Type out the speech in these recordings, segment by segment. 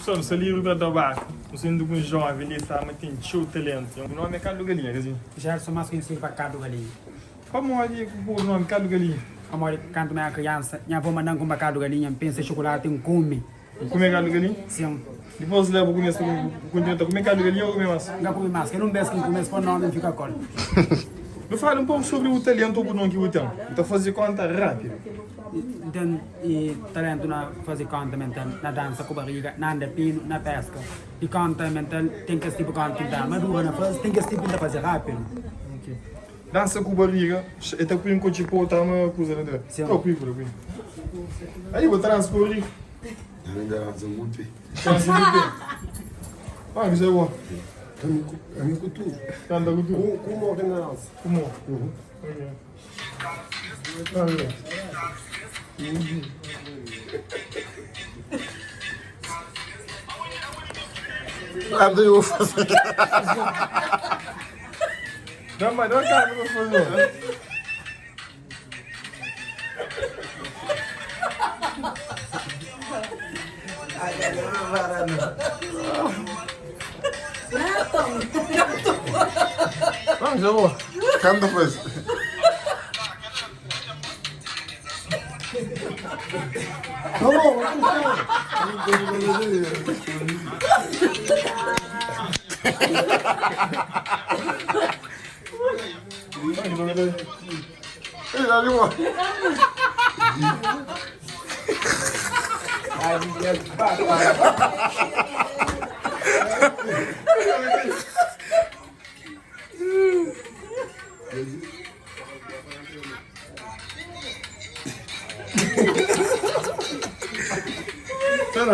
Pessoal, nu sta livre pa da barra. Nu sendo ku un jovem li fla ma ten txeu talento. Bu nome é Kaldu Galinha, ka si? Gerson, más konhesidu pa Kaldu Galinha. Pamodi ku bu nome Kaldu Galinha? Pamodi kantu mi éra kriansa, nha avó manda-m kunpra kaldu galinha, N pensa é xokolati, N kume. Bu kume kaldu galinha? Sin. Dipôs la bu kumesa bu kontinua ta kume kaldu galinha ô kume más? N ka kume más. Kel un bês ki N kume, es pô nomi, N fika ku el. Nu fala un poku sobri bu talentu ô bu don ki bu ten. Bu ta faze konta rápidu. N ten talentu na faze konta mental, na dansa ku bariga, na anda pinu, na peska. Di konta mental, ten kes tipu konta ki N ta madura na faze, ten kes tipu ki N ta faze rápidu. Dansa ku bariga, e ta pui nkotxi po ta ma kuza na dre. Sim. Ko pui pui pui. Aí bo transa ku bariga. Ami dansa ku pé. Dansa ku pé. Ah, que é bom. Ami ku tudo. Canta ku tudo. Ku ku mo que na dansa. Ku mo. Uhum. Ok. Ah, Nada eu vou fazer. Dá uma, dá uma cara pra fazer. Vamos, já vou. Canta faz.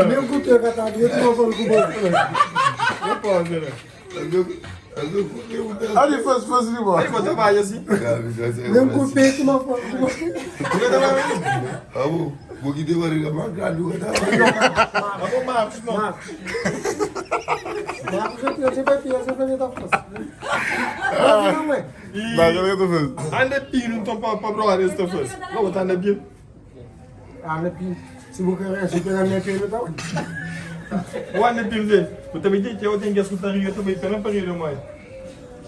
Nem ku te ka ta di tu fal ku bo. Não pode, né? Ali faz, faz de boa. Aí bota mais assim. Nem com o peito, mas faz de boa. Vamos, Marcos, não. Marcos, eu sempre fiz, eu sempre fiz da força. Não é? E Não, eu tô fazendo. anda pino então para para brother esse tá faz. Não, botar anda pino. Anda pino. Se você quer, se pegar minha pena, tá bom. O anda pino dele. Eu também tenho que eu tenho que escutar eu também pena para ele mais.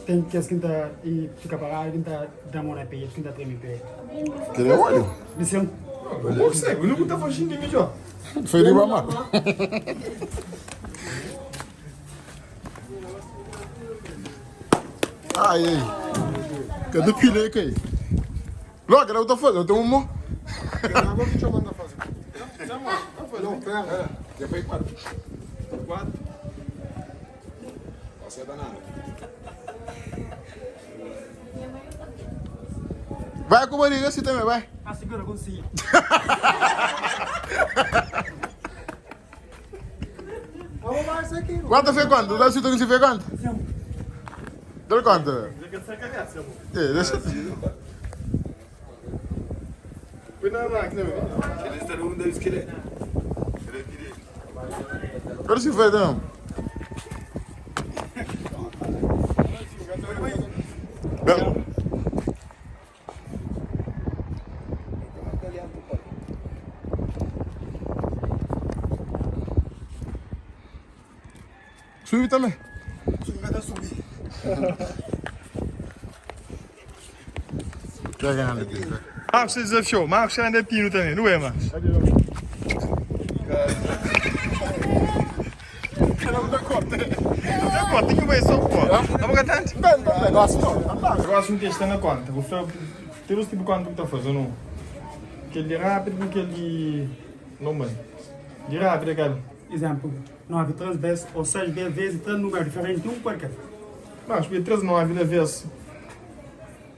Ten kes ki N ta i fika paradu, ki N ta da mon na petu, ki N ta treme pe. Querer óleo? Di sin. O cego, não tá fazendo de melhor. Foi de mamar. Ai, ai. Cadê pilha aí, cai? Logo, eu tô fazendo, eu tenho um mo. Não, pera. Já foi quatro. Quatro. Você é danado. Vai com barriga assim também, vai. Ah, segura, consigo. Vamos mais aqui. Quanto foi quanto? Dá se tu foi quanto? Dá quanto? Já quer sacar essa, amor. É, deixa. Põe na máquina, velho. Agora se foi, então. Bem. Subi também. Pega nada aqui. Marcos te desafiou. Marcos anda pino também, não é, Marcos? Não dá conta. Não conta, que vai só pô. Não vou tanto. Não, não, negócio não. Agora se não está na conta, vou fazer tem os tipo de conta que tá fazendo, não? Aquele de rápido com aquele de normal. De rápido, cara. Exemplo, 9, 3 vezes ou 6 vezes, 3 números diferentes, um qualquer. Não, acho que é 3 9 da vez.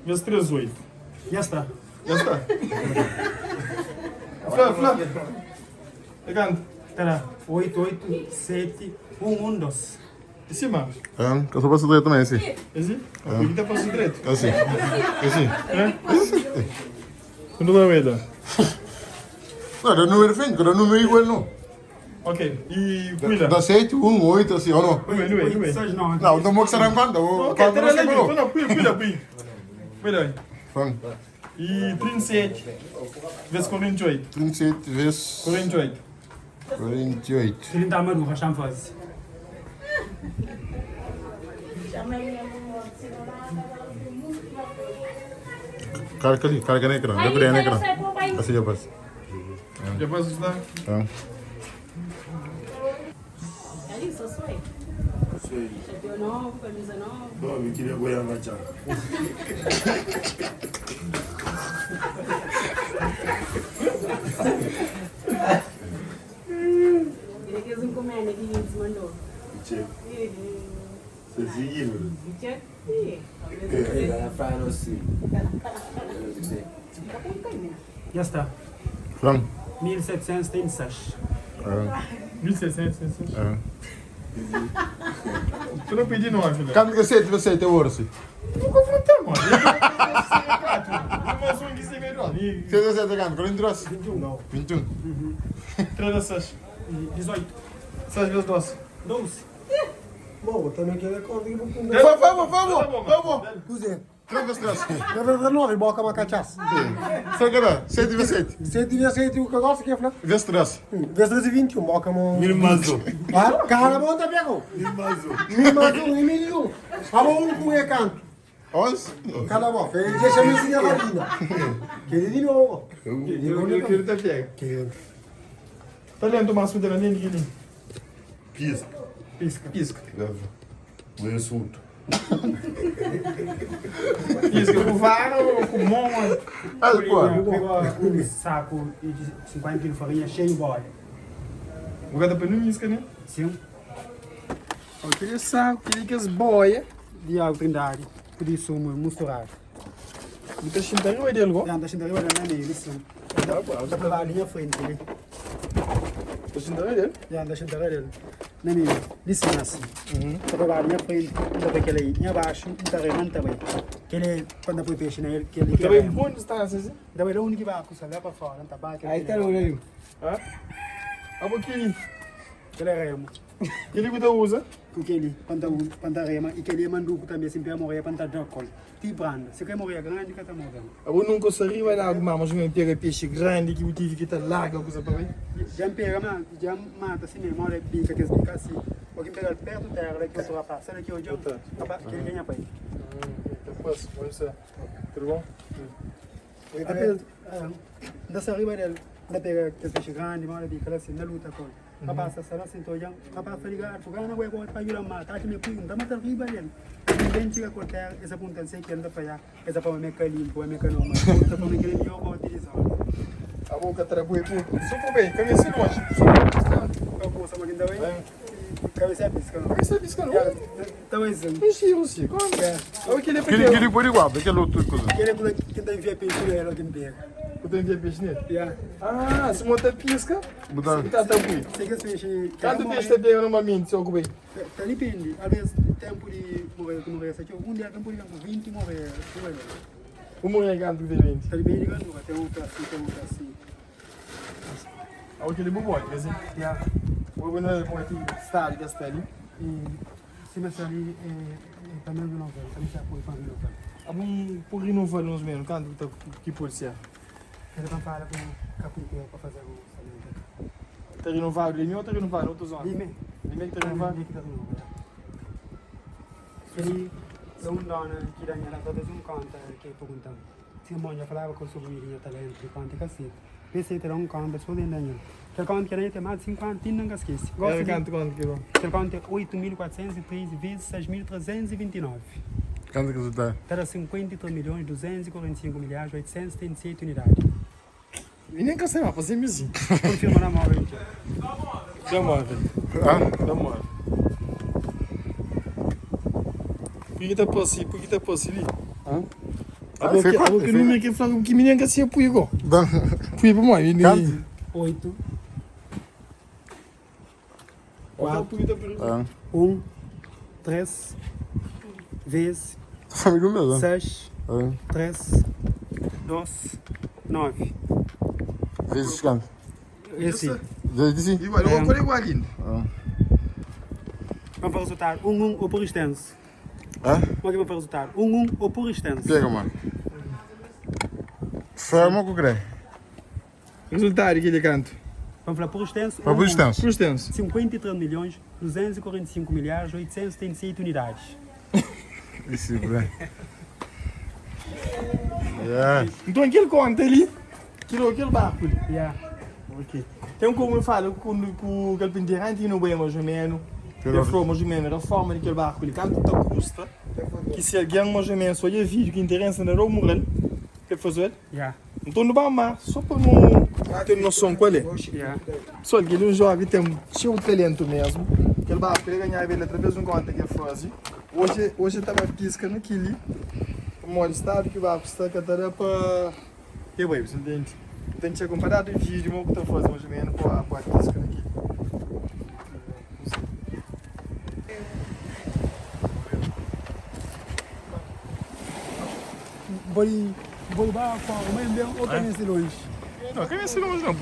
Vez 3 8. Já está. Já está. Flá, flá. É quanto? Tá lá. 8, 8, 7, 1, 1, 2. Em cima. É, eu só posso direito também, assim. Esse? Aqui tá passando direito. Assim. Assim. É? Quando vai ver? Não, dá número diferente, dá número igual, não. Ok. E cuida. Dá 7, 1, 8, assim, ou não? Não é, não é, não é. 6, 9. Não, não vou que será quando? Ok, Quando tá não se lá, falou. não, cuida, cuida, cuida. Cuida aí. Fala. E 37 vezes 48. 37 vezes 48. 48. Kel-li ta madura, xa-m faze. Karga li, karga na ekran. Dja na ekran. Asi dja parse. Dja parse sta? Ah. Dja sta. Fla-m. 1776. Ah. 1776? Ah. Tu não pedi não, filho. Kantu ki 7 ves 7 é ora si? Não confrontar, mano. Mais um que se melhor. 7 ves 7 é kantu? 42? 21 não. 21. 3 vezes 6. 18. 6 vezes 12. 12. Bom, também quero conta que vou comer. Favor, favor, favor. Cozinha. 3 vezes 3. Deve dar 9, boca uma cachaça. Sabe que era? 7 vezes 7. 7 vezes 7, o que eu gosto que é falar. Vezes 3. Vezes 3 e 21, boca uma. Mil mais um. Ah, cara, bom tá pegou. Mil mais um. Mil mais um e mil e um. Ah, bom, um com é canto. 11? Cala a boca, ele deixa me ensinar a vida. Que de novo. Eu quero te pega. Tá lendo o máximo dela nem ninguém. Pisca. Pisca. Pisca. O insulto. Pisca com vara ou com mão, mano. Ah, pô. Pegou um saco de 50 kg de farinha cheio de boia. O gato põe no isca, né? Sim. Aquele saco, aquele que as boia. De água trindade, por isso misturado. Muita xintaria ou dele, Já, deixa eu ver na meio, isso. Dá para lá ali à frente, né? Tá xintaria dele? Já, deixa eu ver na meio, isso assim. Dá para lá ali à frente, dá para aquele aí, abaixo, tá remando também. Aquele, quando põe peixe nele, aquele que Também bom distância, assim. Dá para onde que vai, lá para fora, não tá baixo. Aí tá no meio. Hã? Ah, aquele. Aquele é remo. Aquele que tu usa. Porque ele, quando quando rema, e aquele é manduco também, sempre a morrer, quando tá col. Ti branda, se quer morrer grande, que tá morrendo. Eu nunca sabia vai lá, mas eu pega peixe grande que eu tive que tá larga coisa para ver. Já pega, mas já mata assim mesmo, olha, bica, que bica assim. Ou quem pega perto da terra, que outro rapaz, sabe que hoje eu rapaz, que ele ganha pai. Depois, vamos ver. Tudo bom? Da sa riba dele, da pega que peixe grande, olha, bica assim, na luta com. Rapaz, sa assim, tô já, rapaz, feliga, fogana, vai botar para ir mata, que me põe, da mata riba dele. Ninguém chega com terra, essa ponta sei que anda para allá, essa para me limpo, me normal, essa para me que ele eu utilizar. A boca trabui, pô. Só por bem, caminho assim longe. Eu posso mas ainda bem. Cabeça pisca. Cabeça pisca não. Talvez. Peixe russo, como é? Aquele Aquele aquele por igual, aquele outro coisa. Aquele que tem envia peixe nele, que pega. Eu tenho envia peixe nele? Yeah. Ah, se monta pisca, Botar. tá tabu. Sei que esse peixe. Quanto peixe tá pegando normalmente, seu Cubei? Tá depende. Às vezes, tempo de morrer, morrer, aqui, um dia tempo de 20 morrer. O morrer quanto de 20? Tá depende quando tem um assim, tem um assim. Ah, aquele bobó, quer dizer? Yeah. O bobó não é aqui, está ali, está ali. E se mas ali é também não vai, também já põe para não vai. Ah, bom, por renovar uns menos, quanto que tá que pode ser? Ele vai falar com o carpinteiro para fazer o orçamento. Tá renovado, Lime ou tá renovado outra zona? Lime. Lime que tá renovado? Lime que tá renovado. Ele é um dona que dá ela talvez um conta que perguntando. Simão já falava com o sobrinho talento, de conta que assim. Pensei ter um conta só dentro da Aquele conta que era tem mais de 50 anos, nunca esquece. Gosto de quanto que bom? Aquele conta é 8.413 vezes 6.329. Quanto que você tá? Era 53 milhões 245 milhares 877 unidades. E nem cansei mais, fazer mesmo. Confirma na móvel. Da móvel. Ah? Da móvel. Por que tá possível? Por que tá possível? Hã? Ah, foi quanto? Que número que fala que menino que se apoiou? Fui para mãe. Quanto? 8 4 1 3 vezes Família mesmo. 6 3 2 9. Vezes quanto? Esse. Vezes sim? Igual, eu vou igual ainda. Vamos para resultar 1 1 ou por extenso. Hã? Como é que vamos para resultar? 1 1 ou por extenso. Pega, mano. Fermo com crê. Resultado aquele canto. Pa N fla por extensu Pa por extensu. Por extensu. 53 milhões 245 milhares 877 unidades. Isi bem. Yeah. Nton kel konta li, kel kel barku li. Yeah. Ok. Ten komu el fala ku ku kalpinteru anti ki nu bai mas o menu, el fla mas o menu reforma di kel barku li kantu ta kusta, ki si algen mas o menu si odja video ki interesa na da-u mural pa el faze-l. Yeah. Nton nu ba mar so pa nu ten noson kual é. Yeah. Pessoal, kel un jovem tem txeu talento mesmo. Kel barku li ganhaba el através di un konta ki el faze. Oji, oji el ta ba piska na kel-li, pamodi stadu ki barku sta ka ta da pa e bai, bu ntende? Nton txega un padás di vídiu mo ku ta faze más o ménu pa ba piska na kel-li. Bai, bai ba fora, mas ben ou ka meste lonji? Não, ka meste lonji não.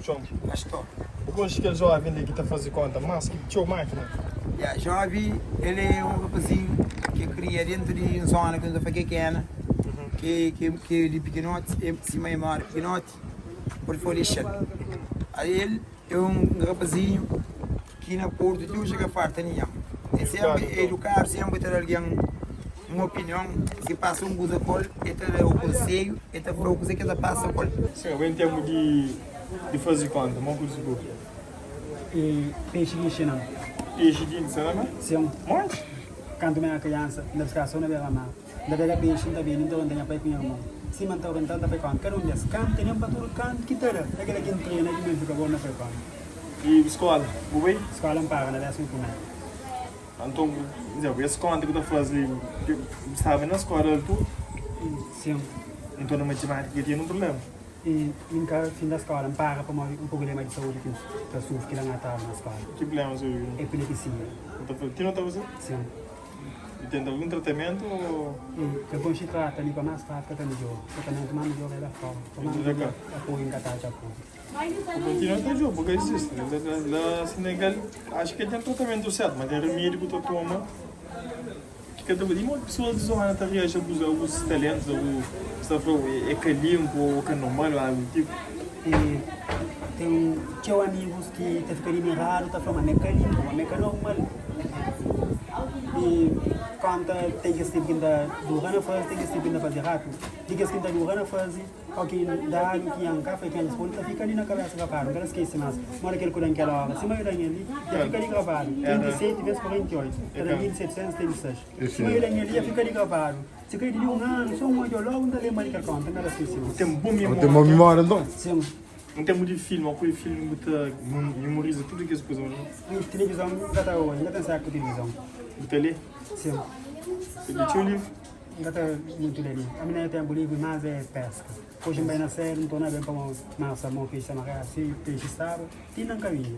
Txon. Pastor. Bu konxe kel joven li ki ta faze konta mas ki txeu makina? Ya, jovem el é um rapazinho ki kria dentu di un zona ki nu ta fla ki é kena, ki ki ki di pikinoti, e si mai mora pikinoti, pode fla dexa-l. Aí el é um rapazinho ki na Portu ti oji ka farta ninhun. El senpri é edukadu, senpri ta da algen un opinion, si pasa un kuza ku el, el ta da-u konselhu, el ta fla-u kuze ki ta pasa ku el. Sim, abo en termu di di fazi konta, mo ku disku? E pexi ki inxina-m. Pexi ki inxina-m? Sim. Modi? Kantu mi éra kriansa, N ta piskaba sô na bera-mar. N ta pega pexi, N ta bende, N ta orienta nha pai ku nha irmon. Sima N ta orienta-l, N ta fai kónta kada un di es. Kantu ten pa tudu kantu ki ta da. É kel-la ki N trena ki mi N fika bon na fai kónta. I skóla, bu bai? Skóla N para na désimu primeru. Anton, bu es kónta ki bu ta faze, bu staba na skóla altu? Sim. Nton na matimátika ka tinha nun prubléma? I mi N ka finda skóla, N para pamodi un prubléma di saúdi ki N ta sufri ki la N ataba na skóla. Ki prubléma di saúdi? Epilepsia. Bu ta faze, ti no ta faze? Sim. E tenta algun tratamentu o? E ka konxe trata li pa más trata ka ta midjora. Tratamentu más midjor é la fora. Pa más midjor apoiu N ka ta atxa apoiu. Bu kontinua ta djobe, bu ka disisti. La Senegal acho ki ten tratamentu sertu, ma ten remedi ku ta toma ki ka ta i modi pesoas di zona ta reaji a bus talentus, a bu sta fla é ka limpu ou ka normal ou algu di tipu? E ten txeu amigus ki ta fika admiradu ta fla ma mi é ka limpu, ma mi é ka normal. E konta ten kes tipu ki N ta dura na faze, ten kes tipu ki N ta faze rápidu. Di kes ki N ta dura na faze, ó ki N dadu ki N ka fla ki N responde ta fika li na kabésa gravadu, N ka ta skese más. Modi kel ku da-m kel óra, sima yo da-m el li, dja fika li gravadu, 37 ves 48, ta da 1776. Sima yo da-m el li, dja fika li gravadu. Si ka di li un anu, so un odja logu N ta lenbra di kel konta, N ka ta skese más. Bu ten bon Bu ten bon mimória nton? Sin. N ten di filmi, ô kue filmi bu ta memoriza tudu kes kuza? Tilivizon N ka ta odja, N ka ten saku ku tilivizon. Bu ta lê? Sin. Bu lê txeu livru? N ka ta mutu lê livru. Ami na nha tenpu livri más é peska. Oji N bai na sedu, N torna ben pamodi mar sta mau, pexi sta maradu. Si pexi staba, ti na N ka binha.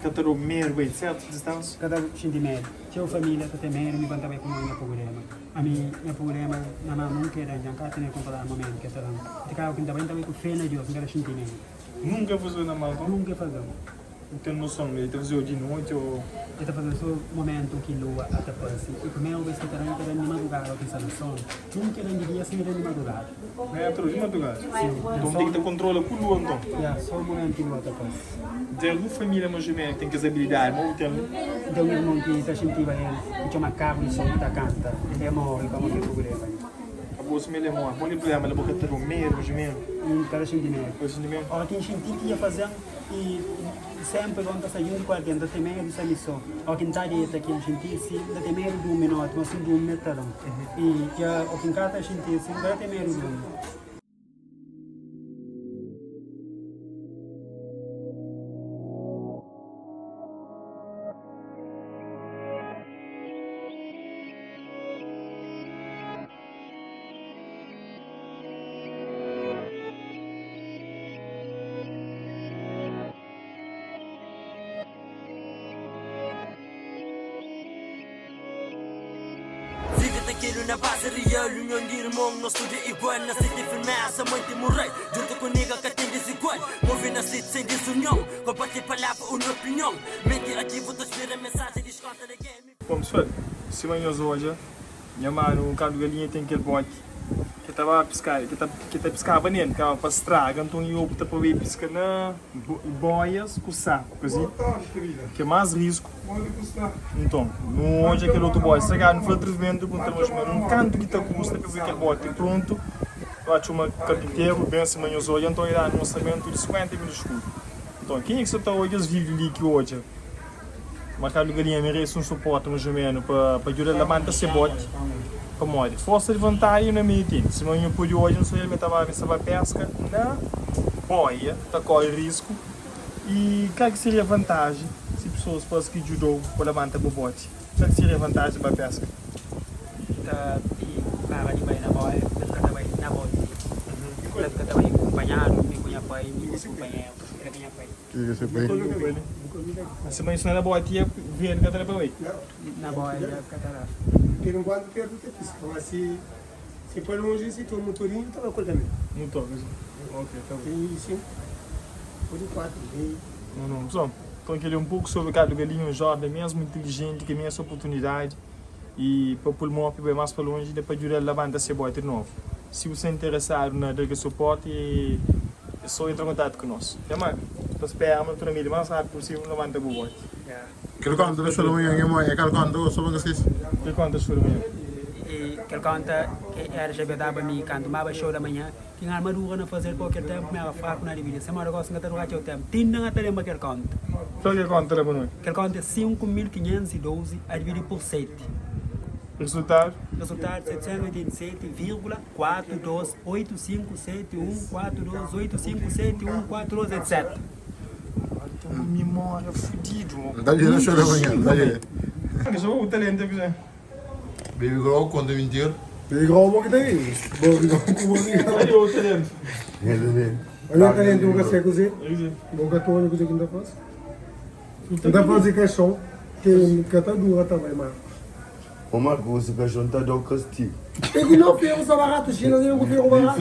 Ka ta da-u medu bai sertu distansia? Ka ta xinti medu. Txeu familia ta ten medu mi pa N ta bai ku nha prubléma. Ami nha prubléma na mar nunka e da-m, dja N ka tene kontroladu momentu ki e ta da-m. Ti kaba ki N ta bai, N ta bai ku fé na Deus, N ka ta xinti medu. Nunka e faze-u na mar nton? Nunka e faze-m. Bu ten noson ma el ta faze-u di noti ô? El ta faze-m sô momentu ki lua a ta parse. I primeru bês ki el ta da-m, el ta da-m di madrugada ô ki N sta na sonu. Nunka el da-m di dia, sima el da-m di madrugada. Ma el ta da-u di madrugada? Sin. Nton bu ten ki ta kontrola ku lua nton? Ya, sô momentu ki lua ta parse. Ten algun família ma Jumé ki ten kes abilidadi ma bu ten? N ten un irmon ki ta xintiba el, ki txoma Carlos Sô, ki ta kanta. El móre pamodi kel prubléma li. Abo sima el é móre, pamodi prubléma la bo ka ta da-u medu, Jumé? N ka ta xinti medu. Ka ta xinti medu? Óra ki N xinti ki dja faze-m I senpri bon ta sta djuntu ku algen, ta ten medu sta mi so. O ki N ta deta ki N xinti si, N ta ten medu durmi noti, ma si N durmi el ta da-m. I dja o ki N ka ta xinti si, N ka ta ten medu durmi. Naquilo na base real União de irmão, nós tudo é igual Na city firmeza, mãe moral Junto com nigga que tem desigual Move na city sem desunião Compartilha palavra ou opinião Mente ativo, transfira mensagem Desconta da game Bom pessoal, sima nhos odja, nha manu Carlos Galinha ten kel boti ke ta ba piska, ke ta ke ta piskaba nel, kaba pa straga, nton e opta pa bai piska na boias ku saku, kasi ke mas risku. Nton, nu odja kel otu boti stragadu, nu fla atrivimentu, nu punta nos manu kantu ki ta kusta pa poi kel boti prontu, nu atxa uma karpinteru ben sima nhos odja, nton e danu un orsamentu di 50 mil skudu. Nton, kenha ki sa ta odja es vídiu li ki odja Ma Carlos Galinha merese un suporti mas o menu pa pa djuda-l labanta se boti pamodi forsa di vontadi na meiu tene. Sima nhu pode odja nu sta odja-l ma el ta ba ta ba peska na boia ta kore risku i kal ki seria vantaji si pesoas pas ki djuda-u pa labanta bu boti kal ki seria vantaji di ba peska? Ta para di bai na boia el ka ta bai na boti el ka ta bai kunpanhadu mi ku nha pai mi ku kunpanheru el ku nha pai. Se mãe na boa tia verde ka ta da pa bai. Na boa ya ka ta da. Ter enquanto perto ta pisca, mas si si pa longe si tem motorinho ta bai ku el também. Motor, ok, ta bom. Tem 5, pode 4, meio. Não, não, pessoal, então aquele um pouco sobre Carlos Galinha, um jovem mesmo inteligente que merece oportunidade e pa pul mopi bai mais pa longe e pa ajuda labanta se bote de novo. Si bu sta interessado na dal kel suporte é so entra em contato ku nos. Ya man, ta spera ma nu ta na midi mais rápido possível nu labanta bu bote. Kel konta da show da manhã nha mãe é kal konta ô só pa nka skese. Kel konta show da manhã. E kel konta ke era já be daba mi kantu maba show da manhã ki nha armadura na fazel pa kel tempu mi era fraku na dibida se moda gosi nka ta dura txeu tempu tinda nka ta lembra kel konta. Fla kel konta la pa noi. Kel konta é 5512 a dividi pur 7. Resultadu? Resultadu 787,42857142857142 etc. Tem uma memória fudido. Dá dinheiro show da manhã, dá dinheiro. Só o talento que já. Baby Grow conta mentira. Baby Grow bo ki ta yi. Bo ki bo ki. Aí o talento. Olha o talento bo ka sei kuze. Bo ka tony kuze ki nta fasi. Nta fasi caixon ki ka ta dura também ma. Ô Marco, esse caixão tá dando castigo. É que não ferro está barato, China tem um ferro barato.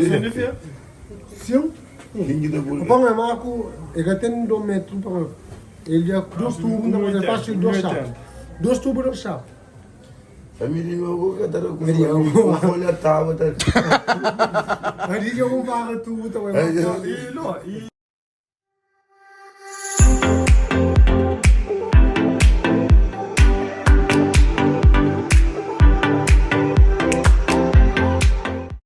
Sim. Quem que tá por Bom, é Marco, ele tem 2 metros para ele já dois tubos, não mas é fácil dois chaves. Dois tubos, dois chaves. Família meu, vou cantar com folha tábua. Aí eu vou pagar tudo também. E, não, e...